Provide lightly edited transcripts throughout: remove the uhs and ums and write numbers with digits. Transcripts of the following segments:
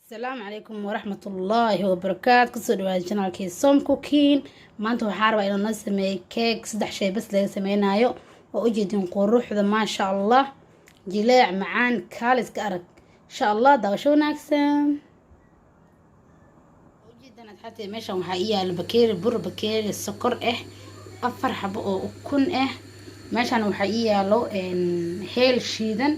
Asalaamu calaykum waraxmatullaahi wabarakaatu. Kusoo dhawaada channelkii Som Cooking. Maanta waxaa rabaa inaan noo sameeyey keeg saddex shay bas laga sameynayo oo ujeedin quruxda, maasha Allah, jileec, macaan, kaaliska arag. Insha Allah daawasho wanaagsan. Ujeedan asxaabtay, meeshan waxaa ii yaala bakeeri bur, bakeeri sokor ah, afar xabo oo ukun ah. Meeshan waxaa ii yaalo heel shiidan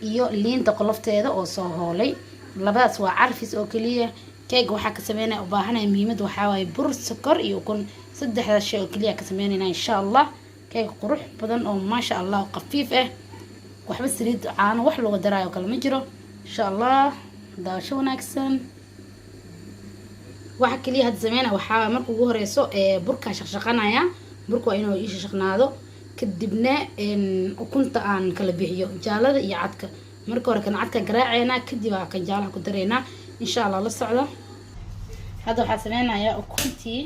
iyo liinta qolofteeda oo soo hoolay. Labadaas waa carfis oo keliya. Keega waxaa ka sameynaya u baahanaya, muhiimada waxaa waaye bur, sokor iyo ukun. Saddexdaas shay oo keliya ka sameynayna, insha Allah. Keeg qurux badan oo maasha Allah khafiif ah, waxba saliid, caano, wax looga daraayo kale ma jiro. Insha Allah daawasho wanaagsan. Waxa keliya hadda sameynaya waxaa marka ugu horeyso burkaan shaqshaqanaya. Burka waa inuu ii shaqshaqnaado, kadibna ukunta aan kala bixiyo jaalada iyo cadka. Marka hore kan cadka garaaceynaa, kadib aa kan jaalaha ku dareynaa, insha Allah. La socdo. Hadda waxaa sameynayaa ukuntii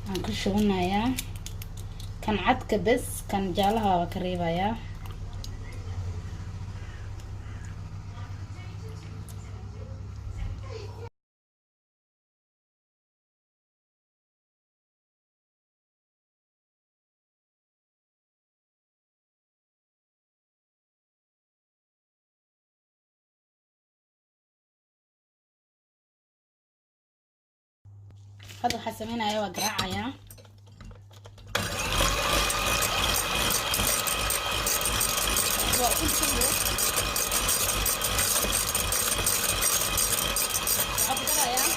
aan ku shubanayaa kan cadka bes, kan jaalaha waaba ka reebayaa. Hadda waxaa sameynaya waa garaacayaa. Waa ukun keliya. Waxaa ku darayaa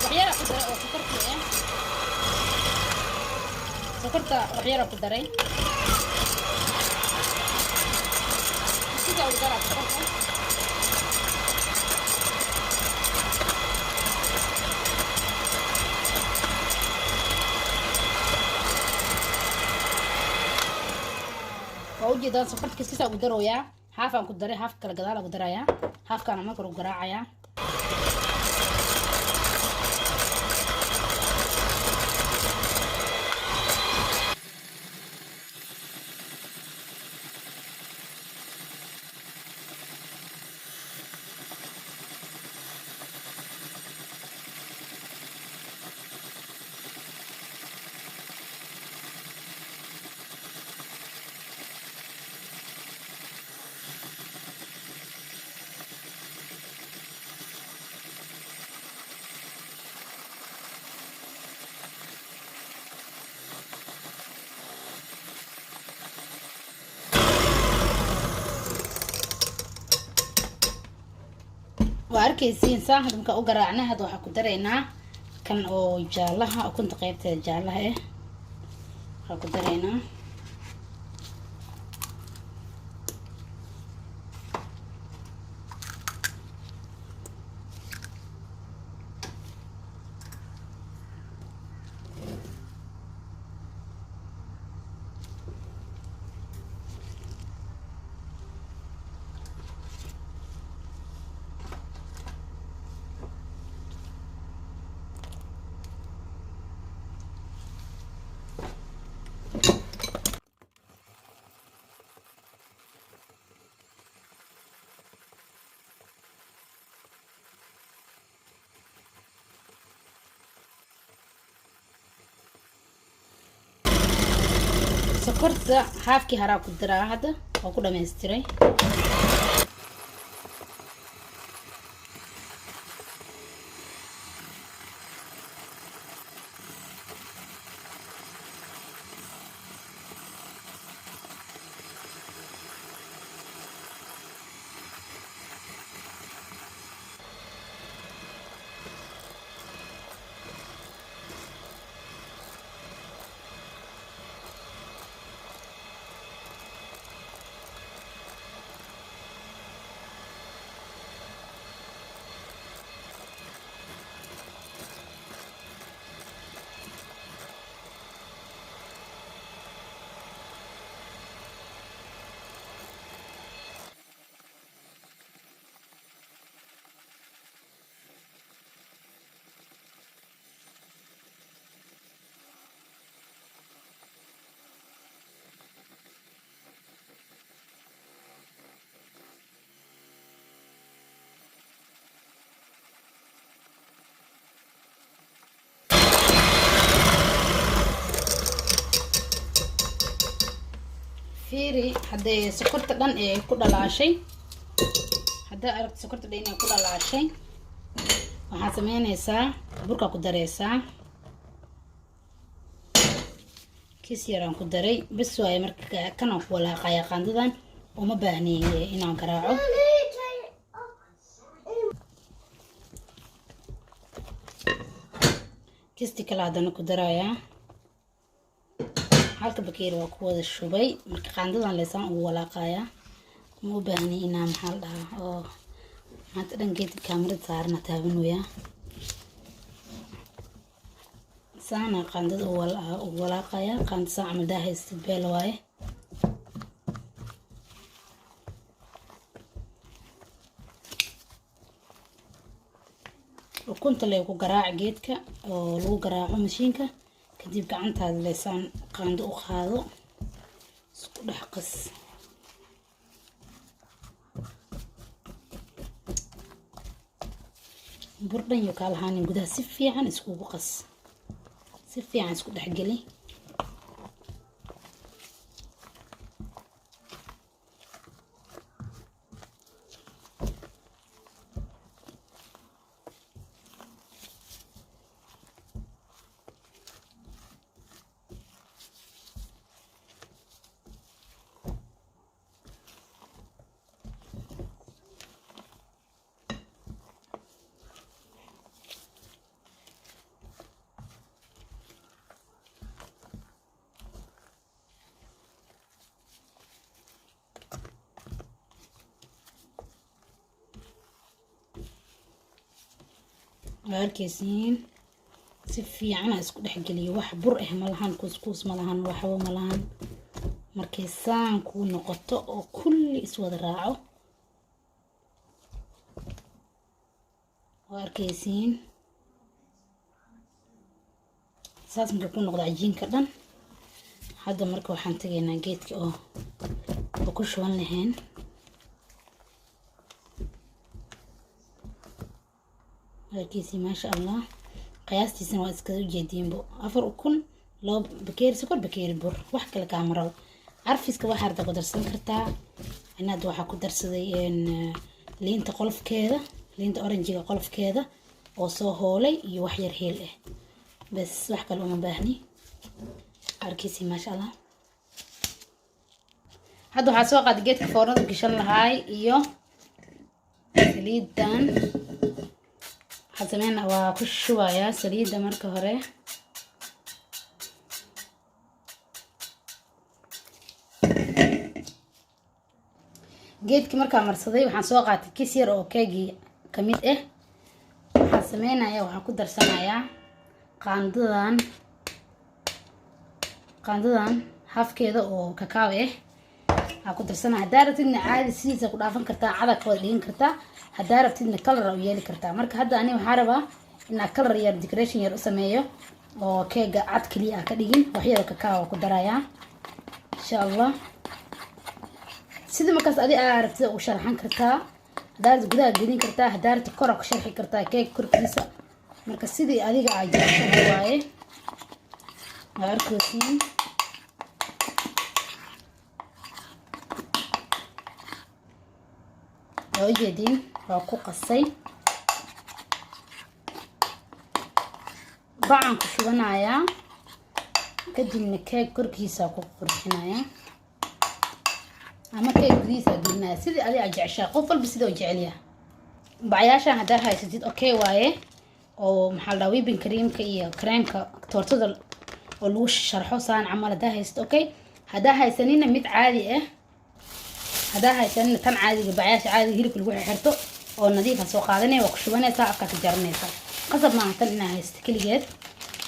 waxyara ku daray oo sokortii ah. Sokorta waxyara ku daray, sida ugu daraa sokorta. Waa ujeedaan, sokorta kiskisa ugu darooyaa. Haafaan ku daray, haaf kale gadaal ugu darayaa. Haafkaana marka hore garaacayaa. Waa arkaysiin saan hadda markaa u garaacnay. Hadda waxaa ku daraynaa kan oo jaalaha, ukunta qeybteeda jaalaha ah waxaa ku daraynaa. Sokorta haafkii haraa ku daraa. Hadda waa ku dhamaystiray. Haddee sokorta dhan ee ku dhalaashay, haddaa aragto sokorta dhan inay ku dhalaashay, waxaad sameynaysaa burkaa ku dareysaa. Kis yaraan ku daray bes waaye. Marka kanaan ku walaaqaya, qaandadan uma baahni inaan garaaco. Kisti kale haddana ku darayaa. Halka bakeeri waa ku wada shubay. Marka qaandadan leesaan ugu walaaqayaa. Ma u baahni inaa, maxaa la dhahaa, oo maanta dhan geedka kaamirada saarana taabanooyaa. Saana qaandada ugu walaaqayaa. Qaanda saa camal daa haystid, beel waaye. Ukunta lee ku garaaca geedka oo lagu garaaco mashiinka, kadib gacantaada leesaan qaando u qaado, isku dhex qas. Bur dhan yo kaa lahaanin gudaha. Si fiican iskugu qas, si fiican isku dhex geli. Waa arkeysiin, si fiican aa isku dhexgeliyo. Wax bur ah ma lahan, kuuskuus ma lahan, waxba ma lahan. Markay saan kuu noqoto oo kulli iswada raaco, waa arkeysiin, saas markay ku noqdo cajiinka dhan. Hadda marka waxaan tegaynaa geedka oo ku shuban lahayn. Arkeysiin, maasha Allah. Qiyaastiisana waa iskaga ujeediinbo: afar ukun, 2 bakeeri sokor, bakeeri bur. Wax kale kaama rabo. Carfiska waxaa rabta ku darsan kartaa. Inaad waxaa ku darsaday liinta qolofkeeda, liinta oranjiga qolofkeeda oo soo hoolay iyo wax yar heel ah bas. Wax kale uma baahni. Arkeysiin, maasha Allah. Hadda waxaa soo qaaday geedka foornada gashan lahaay iyo saliidan. Waxaa sameyna, waa ku shubayaa saliidda marka hore. Geedkii markaa marsaday, waxaan soo qaatay kis yar oo keegii kamid ah. Waxaan sameynayaa, waxaan ku darsanayaa qaandadan hafkeeda oo kakaaw ah waxaa ku darsanaya. Haddaa rabtidna caadi sidiisa ku dhaafan kartaa, cada ka wada dhigan kartaa. Haddaa rabtidna color u yeeli kartaa. Marka hadda ani waxaa rabaa inaa color yar, decoration yar u sameeyo oo keega cad keliya ah ka dhigin. Wax yar oo kakaaw ku darayaa, insha Allah. Sida markaas adi aa rabtida u sharxan kartaa. Haddaa rabtid gudaha gelin kartaa, haddaa rabtid kor ku sharxi kartaa keeg korkiisa. Marka sidii adiga aa jeceshahay waaye. Waa arkeysiin. Waa ujeediin, waa ku qasay. Bacaan ku shubanayaa, kadibna keeg korkiisa ku qurxinayaa ama keeg gudihiisa gelinaya, sidii adiga aa jeceshahay. Qof walba sida u jecelyahay. Bacyaashan haddaa haysatid, okay waaye, oo maxaa la dhahaa, whipping creamka iyo creamka toortada oo lagu sharxo saan camal haddaa haysato, okay. Haddaa haysanina mid caadi ah, haddaa haysanina tan caadiga, bacyaasha caadiga hilibka lagu xirxirto oo nadiifa soo qaadanaya, waa ku shubanaysaa, afkaa ka jaranaysaa. Qasab maaha tan inaa haysato keligeed,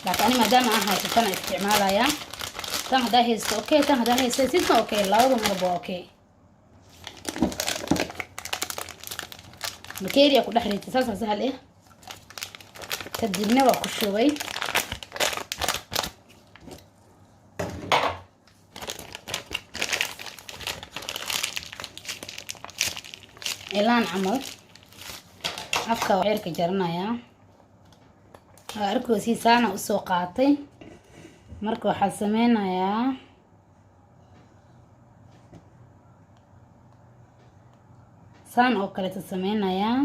laakiin ani maadaama aan haysto tan isticmaalayaa. Tan haddaa haysato, okay. Tan haddaa haysatidna, okay. Labada marba waa okay. Bakeeriya ku dhex ritay, saasaa sahal ah. Kadibna waa ku shubay. Cilaan camal afka xeerka jaranayaa. Waa arkoosii, saana usoo qaatay. Marka waxaa sameynayaa Saan oo kaleeta sameynayaa.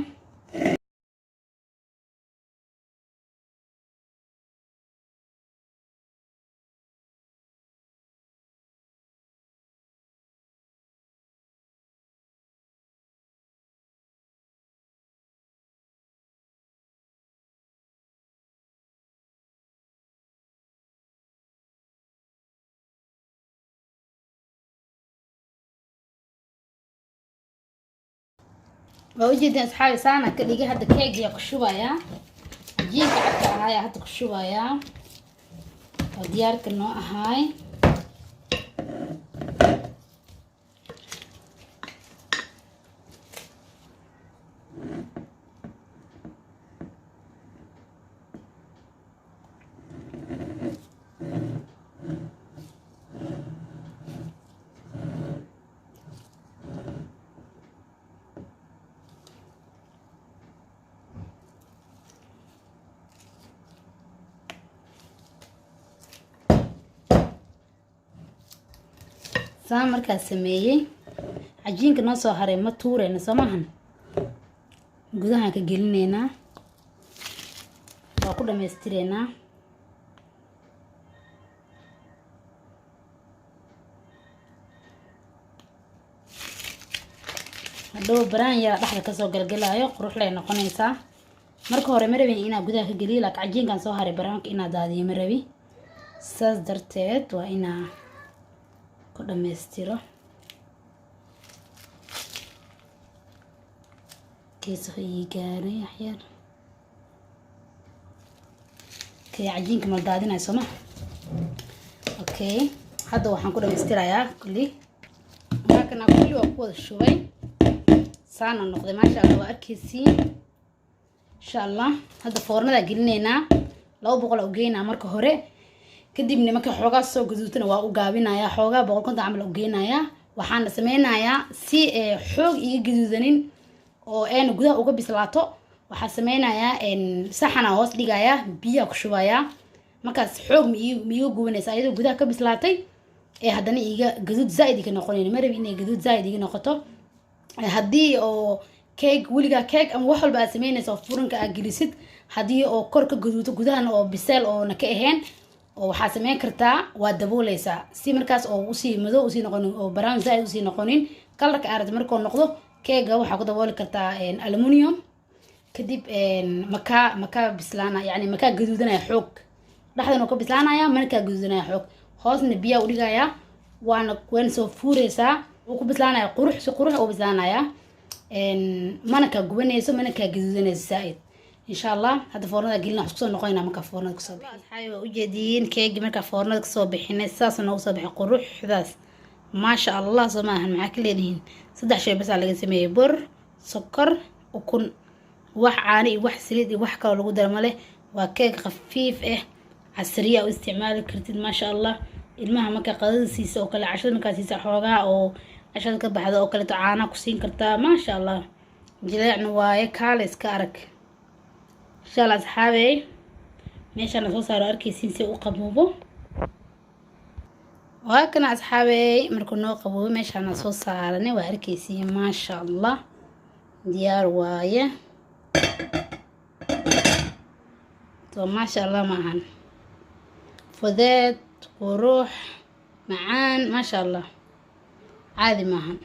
Waa ujeedin asxaabi, saana ka dhigay. Hadda keegiyaa ku shubayaa, cajiinka cadka ahaaya hadda ku shubayaa oo diyaarka noo ahaay. Saan markaa sameeyey, cajiinka noo soo haray ma tuureyna, soo maahan? Gudahaan ka gelineynaa, waa ku dhamaystireynaa. Hadhow baraan yaraa dhexda kasoo galgalaayo, quruxlay noqonaysaa. Marka hore ma rabin inaa gudaha ka geliyo, laakiin cajiinkan soo haray baraanka inaa daadiyo ma rabi. Saas darteed waa inaa ku dhamaystiro. Keesaho ii gaaray waxyar. Okay, cajiinka mal daadinayo, sooma? Okay, hadda waxaan ku dhamaystirayaa kulli. Markana kulli waa ku wada shubay, saana noqday, maasha Allah. Waa arkaysiin, insha Allah. Hadda foornada gelinaynaa, 200 u geynaa marka hore. Kadibna marka xoogaa soo gaduutana waa u gaabinayaa, xoogaa 150 camal u geynayaa. Waxaana sameynayaa si xoog iga gaduudanin oo ayna gudaha uga bislaato. Waxaa sameynayaa saxana hoos dhigayaa, biyaha ku shubayaa. Markaas xoog ma iiga gubanaysa, ayadoo gudaha ka bislaatay ee haddana iiga gaduud zaaid iga noqonayn. Ma rabi inay gaduud zaaid iga noqoto. Haddii oo keeg, weligaa keeg ama wax walba aad sameynaysa oo furanka aad gelisid, haddii oo kor ka gaduuto, gudahana oo biseel oona ka ahayn, oo waxaa sameyn kartaa waa dabooleysaa, si markaas oo usii madow usii noqonin oo brown zaaid usii noqonin colorka aad rabto. Markuu noqdo keega waxaa ku dabooli kartaa aluminium. Kadib makaa bislaana, yani makaa gaduudanaya xoog. Dhexdan uu ka bislaanaya, mana kaa gaduudanaya xoog. Hoosna biyaa u dhigayaa, waana soo fuureysaa. Wuu ku bislaanaya qurux, si qurux u bislaanaya, mana kaa gubanayso, mana kaa gaduudanayso zaaid, insha Allah. Hadda foornada gelina, waxaan kusoo noqonayna markaa foornada kasoo bixin. Asxaabi, waa ujeediin keegi markaa foornada kasoo bixinay, saas noogu soo bixay quruxdaas, maasha Allah, soo maahan? Maxaa ka leedihiin? Saddex shay basaa laga sameeyey: bur, sokor, ukun. Wax caano iyo wax saliid iyo wax kaloo lagu dara male. Waa keeg khafiif ah, casriya u isticmaali kartid, maasha Allah. Ilmaha markaa qadada siisa oo kale, cashada markaa siisa, xoogaa oo cashada ka baxda oo kaleeto, caanaha ku siin kartaa, maasha Allah. Jileecna waaye, kaale iska arag, insha Allah. Asxaabey, meeshaana soo saaro, arkaysiin si u qaboobo. Waa kana asxaabey, markuu noo qaboobo meeshaana soo saaranay, waa arkaysiin, maasha Allah, diyaar waaye. So maasha Allah maahan? Fudeed, qurux, macaan, maasha Allah, caadi maahan.